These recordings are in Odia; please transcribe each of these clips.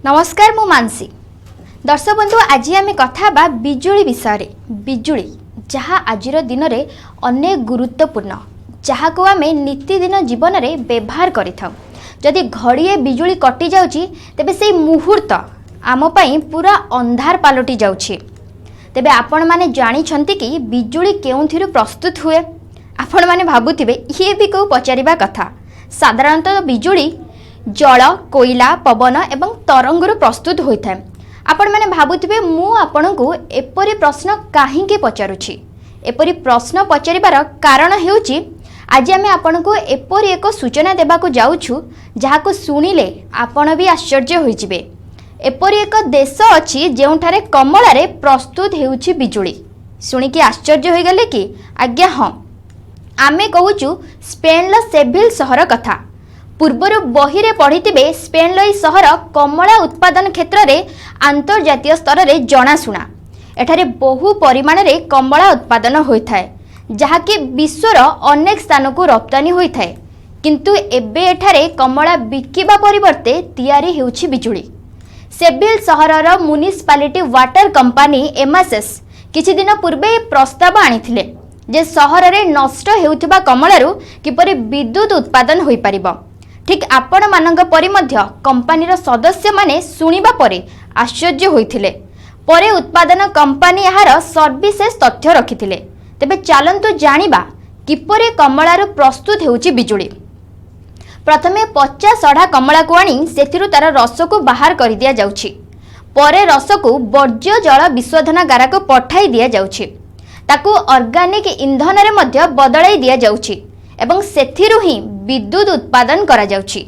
ନମସ୍କାର, ମୁଁ ମାନସୀ। ଦର୍ଶକ ବନ୍ଧୁ, ଆଜି ଆମେ କଥା ହେବା ବିଜୁଳି ବିଷୟରେ। ବିଜୁଳି ଯାହା ଆଜିର ଦିନରେ ଅନେକ ଗୁରୁତ୍ୱପୂର୍ଣ୍ଣ, ଯାହାକୁ ଆମେ ନିତିଦିନ ଜୀବନରେ ବ୍ୟବହାର କରିଥାଉ। ଯଦି ଘଡ଼ିଏ ବିଜୁଳି କଟିଯାଉଛି, ତେବେ ସେଇ ମୁହୂର୍ତ୍ତ ଆମ ପାଇଁ ପୁରା ଅନ୍ଧାର ପାଲଟି ଯାଉଛି। ତେବେ ଆପଣମାନେ ଜାଣିଛନ୍ତି କି ବିଜୁଳି କେଉଁଥିରୁ ପ୍ରସ୍ତୁତ ହୁଏ? ଆପଣମାନେ ଭାବୁଥିବେ, ଇଏ ବି କେଉଁ ପଚାରିବା କଥା। ସାଧାରଣତଃ ବିଜୁଳି ଜଳ, କୋଇଲା, ପବନ ଏବଂ ତରଙ୍ଗରୁ ପ୍ରସ୍ତୁତ ହୋଇଥାଏ। ଆପଣମାନେ ଭାବୁଥିବେ, ମୁଁ ଆପଣଙ୍କୁ ଏପରି ପ୍ରଶ୍ନ କାହିଁକି ପଚାରୁଛି। ଏପରି ପ୍ରଶ୍ନ ପଚାରିବାର କାରଣ ହେଉଛି, ଆଜି ଆମେ ଆପଣଙ୍କୁ ଏପରି ଏକ ସୂଚନା ଦେବାକୁ ଯାଉଛୁ, ଯାହାକୁ ଶୁଣିଲେ ଆପଣ ବି ଆଶ୍ଚର୍ଯ୍ୟ ହୋଇଯିବେ। ଏପରି ଏକ ଦେଶ ଅଛି, ଯେଉଁଠାରେ କମଳାରେ ପ୍ରସ୍ତୁତ ହେଉଛି ବିଜୁଳି। ଶୁଣିକି ଆଶ୍ଚର୍ଯ୍ୟ ହୋଇଗଲେ କି? ଆଜ୍ଞା ହଁ, ଆମେ କହୁଛୁ ସ୍ପେନ୍ର ସେଭିଲ ସହର କଥା। ପୂର୍ବରୁ ବହିରେ ପଢ଼ିଥିବେ, ସ୍ପେନ୍ର ଏହି ସହର କମଳା ଉତ୍ପାଦନ କ୍ଷେତ୍ରରେ ଆନ୍ତର୍ଜାତୀୟ ସ୍ତରରେ ଜଣାଶୁଣା। ଏଠାରେ ବହୁ ପରିମାଣରେ କମଳା ଉତ୍ପାଦନ ହୋଇଥାଏ, ଯାହାକି ବିଶ୍ୱର ଅନେକ ସ୍ଥାନକୁ ରପ୍ତାନୀ ହୋଇଥାଏ। କିନ୍ତୁ ଏବେ ଏଠାରେ କମଳା ବିକିବା ପରିବର୍ତ୍ତେ ତିଆରି ହେଉଛି ବିଜୁଳି। ସେଭିଲ ସହରର ମ୍ୟୁନିସିପାଲିଟି ୱାଟର କମ୍ପାନୀ ଏମାସେସ୍ କିଛି ଦିନ ପୂର୍ବେ ଏ ପ୍ରସ୍ତାବ ଆଣିଥିଲେ ଯେ ସହରରେ ନଷ୍ଟ ହେଉଥିବା କମଳାରୁ କିପରି ବିଦ୍ୟୁତ ଉତ୍ପାଦନ ହୋଇପାରିବ। ଠିକ୍ ଆପଣମାନଙ୍କ ପରି ମଧ୍ୟ କମ୍ପାନୀର ସଦସ୍ୟମାନେ ଶୁଣିବା ପରେ ଆଶ୍ଚର୍ଯ୍ୟ ହୋଇଥିଲେ। ପରେ ଉତ୍ପାଦନ କମ୍ପାନୀ ଏହାର ସବିଶେଷ ତଥ୍ୟ ରଖିଥିଲେ। ତେବେ ଚାଲନ୍ତୁ ଜାଣିବା କିପରି କମଳାରୁ ପ୍ରସ୍ତୁତ ହେଉଛି ବିଜୁଳି। ପ୍ରଥମେ ପଚା ସଢ଼ା କମଳାକୁ ଆଣି ସେଥିରୁ ତାର ରସକୁ ବାହାର କରିଦିଆଯାଉଛି। ପରେ ରସକୁ ବର୍ଜ୍ୟ ଜଳ ବିଶୋଧନାଗାରକୁ ପଠାଇ ଦିଆଯାଉଛି। ତାକୁ ଅର୍ଗାନିକ ଇନ୍ଧନରେ ମଧ୍ୟ ବଦଳାଇ ଦିଆଯାଉଛି ଏବଂ ସେଥିରୁ ହିଁ ବିଦ୍ୟୁତ ଉତ୍ପାଦନ କରାଯାଉଛି।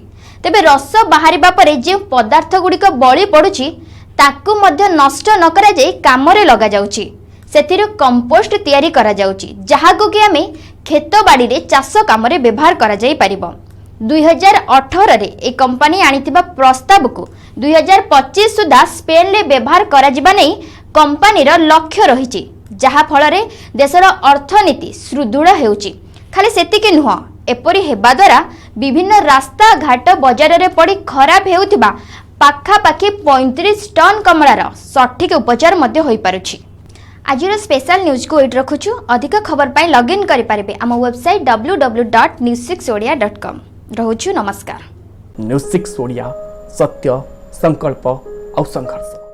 ତେବେ ରସ ବାହାରିବା ପରେ ଯେଉଁ ପଦାର୍ଥ ଗୁଡ଼ିକ ବଳି ପଡ଼ୁଛି, ତାକୁ ମଧ୍ୟ ନଷ୍ଟ ନ କରାଯାଇ କାମରେ ଲଗାଯାଉଛି। ସେଥିରୁ କମ୍ପୋଷ୍ଟ ତିଆରି କରାଯାଉଛି, ଯାହାକୁ କି ଆମେ କ୍ଷେତ ବାଡ଼ିରେ ଚାଷ କାମରେ ବ୍ୟବହାର କରାଯାଇପାରିବ। 2018ରେ ଏହି କମ୍ପାନୀ ଆଣିଥିବା ପ୍ରସ୍ତାବକୁ 2025 ସୁଦ୍ଧା ସ୍ପେନ୍ରେ ବ୍ୟବହାର କରାଯିବା ନେଇ କମ୍ପାନୀର ଲକ୍ଷ୍ୟ ରହିଛି, ଯାହାଫଳରେ ଦେଶର ଅର୍ଥନୀତି ସୁଦୃଢ଼ ହେଉଛି। ଖାଲି ସେତିକି ନୁହଁ, ଏପରି ହେବା ଦ୍ୱାରା ବିଭିନ୍ନ ରାସ୍ତାଘାଟ, ବଜାରରେ ପଡ଼ି ଖରାପ ହେଉଥିବା ପାଖାପାଖି 35 ଟନ୍ କମଳାର ସଠିକ୍ ଉପଚାର ମଧ୍ୟ ହୋଇପାରୁଛି। ଆଜିର ସ୍ପେଶାଲ ନ୍ୟୁଜ୍କୁ ଏଇଠି ରଖୁଛୁ। ଅଧିକ ଖବର ପାଇଁ ଲଗ୍ଇନ୍ କରିପାରିବେ ଆମ ୱେବସାଇଟ୍ ww.news6odia.com। ରହୁଛୁ, ନମସ୍କାର। ନ୍ୟୁଜ୍ 6 ଓଡ଼ିଆ, ସତ୍ୟ, ସଂକଳ୍ପ ଆଉ ସଂଘର୍ଷ।